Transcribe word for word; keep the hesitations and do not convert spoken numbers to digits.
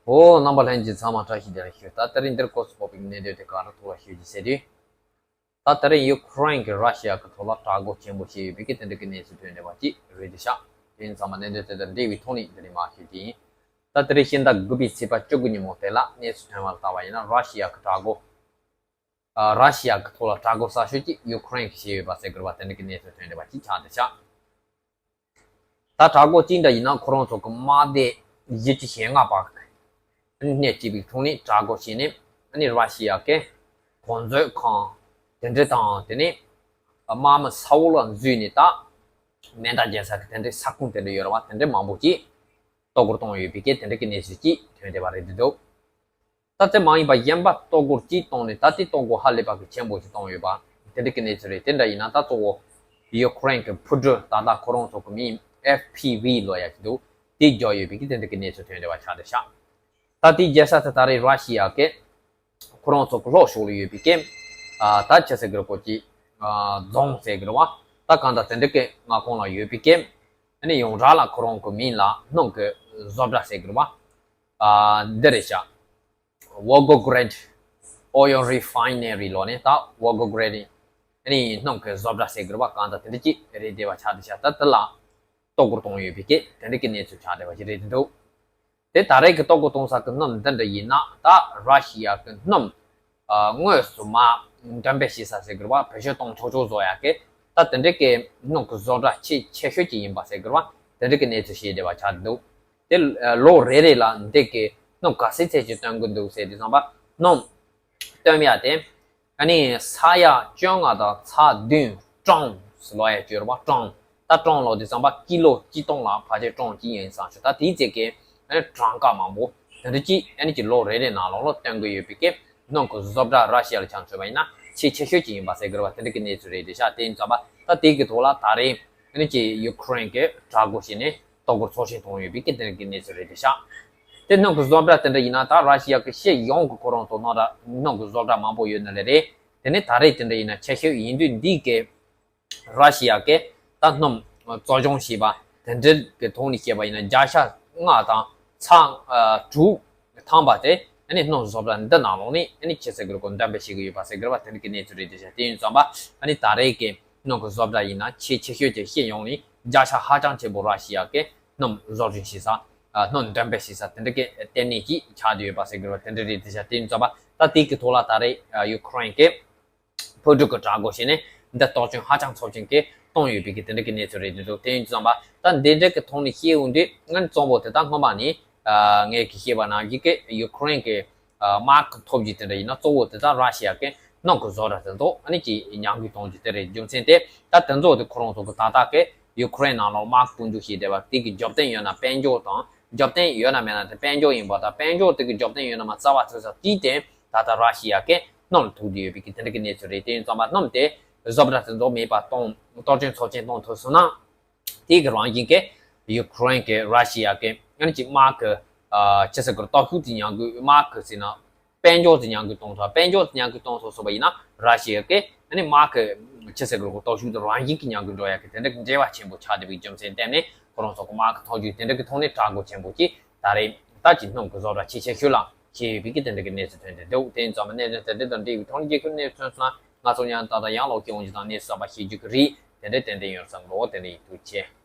འོ། རྣམ་པ་ལྷན་རྒྱས་ཚང་མ་བཀྲ་ཤིས་བདེ་ལེགས་ཞུ། ད་དེ་རིང་འདིར་སྐོར་སུ་ཕོག་པའི་གནད་དོན་དེ་ག་རེ་ཐོག་ལ་ཞུ་རྒྱུ་ཟེར་དུས། ད་དེ་རིང་ཡུ་ཁུ་རེན་གྱིས་ར་ཤི་ཡ་གི་ཐོག་ལ་དྲག་རྒོལ་ཆེན་པོ་བྱས་ཡོད་པའི་གི་དེ་འདྲ་གི་གནས་ཚུལ་ཐོན་བསྡད་པ་ཅིག་རེད་འདུག་ཤག་དེ་ཡིན་ཙང་མ་གནད་དོན་དེ་དང་འབྲེལ་བའི་ཐོག་ནས་འདི་ནས་མར་ཞུ་རྒྱུ་ཡིན། ད་དེ་རིང་ཕྱི་ཟླ་དགུ་པའི་ཚེས་པ་བཅུ་དགུ་ཉིན་མོ་དེ་ལ་གནས་ཚུལ་ཐོན་པ་ལ་བལྟས་པ་ཡིན་ན། ར་ཤི་ཡ་གི་དྲག་རྒོལ། ཨ། ར་ཤི་ཡ་གི་ཐོག་ལ་དྲག་རྒོལ་གསར་ཤོས་ཅིག་ཡུ་ཁུ་རེན་གྱིས་བྱས་ཡོད་པ་ཟེར་དགོས་པ་དེ་འདྲ་གི་གནས་ཚུལ་ཐོན་བསྡད་པ་ཅིག་ཆགས་བསྡད་ཤག་ད་དྲག་རྒོལ་ཅི་འདྲ་ཡིན་ན། ཁོ་རང་ཚོ་གི་དམག་སྡེ་བཞི་བཅུ་ཞེ་ལྔ་པ་གི་སྣེ་གཅིག་པའི་ཐོག་ནས་དྲག་རྒོལ་བྱས་ནས། ཨ་ནི་ར་ཤི་ཡ་གི་གོ་མཛོད་ཁང་དེ་འདྲ་དང་། དེ་ནས་དམག་མི་ས་འོག་ལ་འཛུལ་ནས་ད་མེ་མདའ་རྒྱག་ས་གི་དེ་འདྲའི་ས་ཁུངས་དེ་འདྲ་ཡོད་རེད་པ། དེ་འདྲ་མང་པོ་ཅིག་གཏོར་རྒོལ་བཏང་ཡོད་པའི་གི་དེ་འདྲ་གི་གནས་ཚུལ་ཅིག་ཐོན་བསྡད་པ་རེད་འདུག་ད་དེ་མ་ཡིན་པ་གཞན་པ་གཏོར་རྒོལ་ཅིག་བཏང་ནས། ད་དེ་གཏོར་རྒོལ་ཧ་ལས་པ་གི་ཆེན་པོ་ཞིག་བཏང་ཡོད་པ་དེ་འདྲ་གི་གནས་ཚུལ་རེད། དེ་འདྲ་ཡིན་ན་ད་གཙོ་བོ་ཡུ་ཁུ་རེན་གྱི་འཕུར་གྲུ། ད་ལྟ་ཁོ་རང་ཚོ་གི་མིང་ཨེཕ་པི་ཝི་ལབ་ཡ་ཅིག་འདུག་དེ་རྒྱག་ཡོད་པའི་གི་དེ་འདྲ་གི་གནས་ཚུལ་ཐོན་བསྡད་པ་ཆགས་བསྡད་ཤག་ད་དེ་རྒྱལ་ས་དེ་ད་རེས་ར་ཤི་ཡ་གི་ཁོ་རང་ཚོ་གི་ལྷོ་ཕྱོགས་ལ་ཡོད་པའི་གི། ཨ། ད་ཅི་ཟེར་དགོས་རེད། ཀོ་ཅི། ཨ། རྫོང་ཟེར་དགོས་རེད་པ། ད་གང་ལྟར་དེ་འདྲ་གི་མངའ་ཁོངས་ལ་ཡོད་པའི་གི། ཨ་ནི་ཡོངས་གྲགས་ལ་ཁོ་རང་གི་མིང་ལ་སྣུམ་གི་བཟོ་གྲྭ་ཟེར་དགོས་རེད་པ། ཨ། འདི་རེད་ཤག Volgograd Oil Refinery ལབ་ནས། ད་Volgograd ཨ་ནི་སྣུམ་གི་བཟོ་གྲྭ་ཟེར་དགོས་རེད་པ། གང་ལྟར་དེ་འདྲ་ཅིག་རེད་བསྡད་པ་ཆགས་བསྡད་ཤག་ད་དེ་ལ་གཏོར་རྒོལ་བཏང་ཡོད་པའི་གི་དེ་འདྲ་གི་གནས་ཚུལ་ཆགས་བསྡད་པ་ཞིག་རེད་འདུག་དེ་ད་རེས་ཀྱི་གཏོར་རྒོལ་གཏོང་ས་གི་སྣུམ་འདི་འདྲ་ཡིན་ན། ད་ར་ཤི་ཡ་གི་སྣུམ། ཨ། དངོས་སུ་མར་འདོན་སྤེལ་བྱེད་ས་ཟེར་དགོས་རེད་པ། བེད་སྤྱོད་གཏོང་ཆོག་ཆོག་བཟོ་ཡ་གི། ད་དེ་འདྲ་གི་སྣུམ་གི་བཟོ་གྲྭ་ཆེས་ཆེ་ཤོས་ཅིག་ཡིན་པ་ཟེར་དགོས་རེད་པ། དེ་འདྲ་གི་གནས་ཚུལ་བཤད་བསྡད་པ་ཆགས་འདུག་དེ་ལོ་རེ་རེ་ལ་འདི་གི་སྣུམ་ག་ཚད་ཚད་ཅིག་བཏོན་གི་འདུག་ཟེར་དུས་ཙམ་པ། སྣུམ་བཏོན་ཡ་དེ། ཨ་ནི་ས་ཡ་བཅོ་ལྔ་དང་ཚེག་བདུན། ཀྲོང་ཟེར་ལབ་ཡ་ཅིག་ཡོད་རེད་པ། ཀྲོང་། ད་ཀྲོང་ལབ་དུས་ཙམ་པ་ཀི་ལོ་གཅིག་སྟོང་ལ་ཕལ་ཆེར་ཀྲོང་གཅིག་ཡིན་བསམ་ཞིག་ད་དེའི་ཚད་ཀྱི་ཨ་ནི་གྲངས་ཀ་མང་པོ་དེ་འདྲ་ཅིག་ཨ་ནི་ཅིག་ལོ་རེ་རེ་ནང་ལོགས་ལ་བཏོན་གི་ཡོད་པའི་གི་སྣུམ་གི་བཟོ་གྲྭ་ར་ཤི་ཡ་ལ་ཆ་མཚོན་པ་ཡིན་ན་ཆེས་ཆེ་ཤོས་ཅིག་ཡིན་པ་ཟེར་གི་རེད་པ། དེ་འདྲ་གི་གནས་ཚུལ་རེད་དེ་ཤག་དེ་ཡིན་ཙམ་པ་ད་དེ་གི་ཐོག་ལ་ད་རེས་ཨ་ནི་ཅིག་ཡུ་ཁུ་རེན་གྱི་དྲག་རྒོལ་བྱས་ནས་གཏོར་རྒོལ་ཚོགས་ཆེན་བཏང་ཡོད་པའི་གི་དེ་འདྲ་གི་གནས་ཚུལ་རེད་དེ་ཤག་དེ་སྣུམ་གི་བཟོ་གྲྭ་དེ་འདྲ་ཡིན་ན། ད་ར་ཤི་ཡ་གི་སྤྱི་ཡོངས་ཀྱི་ཁོ་རང་ཚོ་ནང་ལ་སྣུམ་གི་བཟོ་གྲྭ་མང་པོ་ཡོད་ནི་ལས་རེད། དེ་ནས་ད་རེས་དེ་འདྲ་ཡིན་ན་ཆེ་ཤོས་ཡིན་དུས། འདི་གི་ར་ཤི་ཡ་གི་ད་སྣུམ་གཙོ་སྦྱོང་བྱས་པ་དེ་འདྲ་གི་ཐོག་ནས་བཤད་པ་ཡིན་ན། བརྒྱ་ཆ་ལྔ་དང་ཚེག་ཨ་དྲུག་ཐམ་པ་དེ་ཨ་ནི་སྣུམ་བཟོ་གྲྭ་འདི་ནང་ལོགས་ནས་ཨ་ནི་ཆེ་ས་གི་རུ་ཀོ་འདོན་སྤེལ་བྱེད་ཀྱི་ཡོད་པ་ཟེར་གི་རེད་པ། དེ་འདྲ་གི་གནས་ཚུལ་རེད་དེ་ཤག་དེ་ཡིན་ཙམ་པ་ཨ་ནི་ད་རེས་ཀྱི་སྣུམ་གི་བཟོ་གྲྭ་ཡིན་ན་ཆེས་ཆེ་ཤོས་ཀྱི་སྤྱི་ཡོངས་ནས་བརྒྱ་ཆ་ཧ་ཅང་ཆེན་པོ་ར་ཤི་ཡ་གི་སྣུམ་བཟོ་སྐྲུན་བྱེད་ས། ཨ། སྣུམ་འདོན་སྤེལ་བྱེད་ས་དེ་འདྲ་གི་ལྟེ་གནས་ཅིག་ཆགས་བསྡད་ཡོད་པ་ཟེར་གི་རེད་པ། དེ་འདྲ་རེད་དེ་ཤག་དེ་ཡིན་ཙམ་པ་ད་དེ་གི་ཐོག་ལ་ད་རེས་ཡུ་ཁུ་རེན་གྱི་འཕུར་གྲུ་གི་དྲག་རྒོལ་བྱས་ནས་འདི་གཏོར་སྐྱོན་ཧ་ཅང་ཚབས་ཆེན་གྱི་བཏང་ཡོད་པའི་གི་དེ་འདྲ་གི་གནས་ཚུལ་རེད་འདུག་དེ་ཡིན་ཙམ་པ་ད་འདི་འདྲ་གི་ཐོག་ནས་བཤད་འོང་དུས། ང་གཙོ་བོ་དེ་ད་སྔོན་མ་ནས་ཨ་ངས་གི་བཤད་པ་ནང་བཞིན་གི་ཡུ་ཁུ་རེན་གྱི་ཨ་དམག་གི་ཐོབ་རྒྱུ་དེ་འདྲ་ཡིན་ན། གཙོ་བོ་དེ་ད་ར་ཤི་ཡ་གི་སྣུམ་གི་བཟོ་གྲྭ་དེ་ཚོ་ཨ་ནི་ཅིག་ཉམས་རྒུད་གཏོང་རྒྱུ་དེ་རེད། རྒྱུ་མཚན་དེ་ད་དེ་ཚོ་དེ་ཁོ་རང་ཚོ་གི་ད་ལྟ་གི་ཡུ་ཁུ་རེན་ནང་ལོགས་དམག་དཔུང་འཇུག་བྱས་བསྡད་པ་དེ་གི་རྒྱབ་རྟེན་ཡོད་ན་དཔལ་འབྱོར་དང་། རྒྱབ་རྟེན་ཡོད་ན་མེད་ན་དེ་དཔལ་འབྱོར་ཡིན་པ་དང་། དཔལ་འབྱོར་དེ་གི་རྒྱབ་རྟེན་ཡོད་ན་མ་རྩ་བ་ཚུགས་ས་དེའི་སྟེང་ད་ལྟ་ར་ཤི་ཡ་གི་སྣུམ་ལ་ཐུག་བསྡད་ཡོད་པའི་གི་དེ་འདྲ་གི་གནས་ཚུལ་རེད། དེ་ཡིན་ཙམ་པ་སྣུམ་དེ་བཟོ་གྲྭ་དེ་ཚོ་མེད་པ་གཏོང་། གཏོར་སྐྱོན་ཚབས་ཆེན་གཏོང་ཐུབ་སོང་ན། དེ་གི་རང་བཞིན་གྱི་ཡུ་ཁུ་རེན་གྱི་ར་ཤི་ཡ་གི་ཨ་ནི་ཅིག་དམག་གི་ཨ་ཆེ་ས་གི་སྟོབས་ཤུགས་དེ་ཉམས་རྒུད། དམག་གི་ཟེར་ན་དཔལ་འབྱོར་དེ་ཉམས་རྒུད་གཏོང་ཐུབ། དཔལ་འབྱོར་དེ་ཉམས་རྒུད་གཏོང་ཐུབ་སོང་པ་ཡིན་ན། ར་ཤི་ཡ་གི་ཨ་ནི་དམག་གི་ཆེ་ས་གི་སྟོབས་ཤུགས་དེ་རང་བཞིན་གྱི་ཉམས་རྒུད་འགྲོ་ཡ་གི་དེ་འདྲ་གི་འབྲེལ་བ་ཆེན་པོ་ཆགས་བསྡད་པའི་རྒྱུ་མཚན་བརྟེན་ནས། ཁོ་རང་ཚོ་གི་དམག་གི་ཐོབ་རྒྱུ་དེ་འདྲ་གི་ཐོག་ནས་དྲག་རྒོལ་ཆེན་པོ་ཅིག་ད་རེས་ད་ཅིག་སྣུམ་གི་བཟོ་གྲྭ་ཆེས་ཆེ་ཤོས་ལ་བྱས་ཡོད་པའི་གི་དེ་འདྲ་གི་གནས་ཚུལ་ཐོན་བསྡད་འདུག་དེ་ཡིན་ཙང་མ་གནད་དོན་དེ་འདྲ་དང་འབྲེལ་བའི་ཐོག་ནས་རྒྱལ་ཁབ་གནས་ཚུལ་སོང་ན། ང་ཚོ་ཡང་ད་ལྟ་ཡང་ལོག་སྐྱོང་རྒྱུ་དང་གནས་ཚུལ་གསར་པ་ཤེས་རྒྱུ་གི་རེད། དེ་འདྲ་ཏན་ཏན་ཡོང་བསམ་གི་འདུག་དེ་འདྲ་ཡིན། ཐུགས་རྗེ་ཆེ།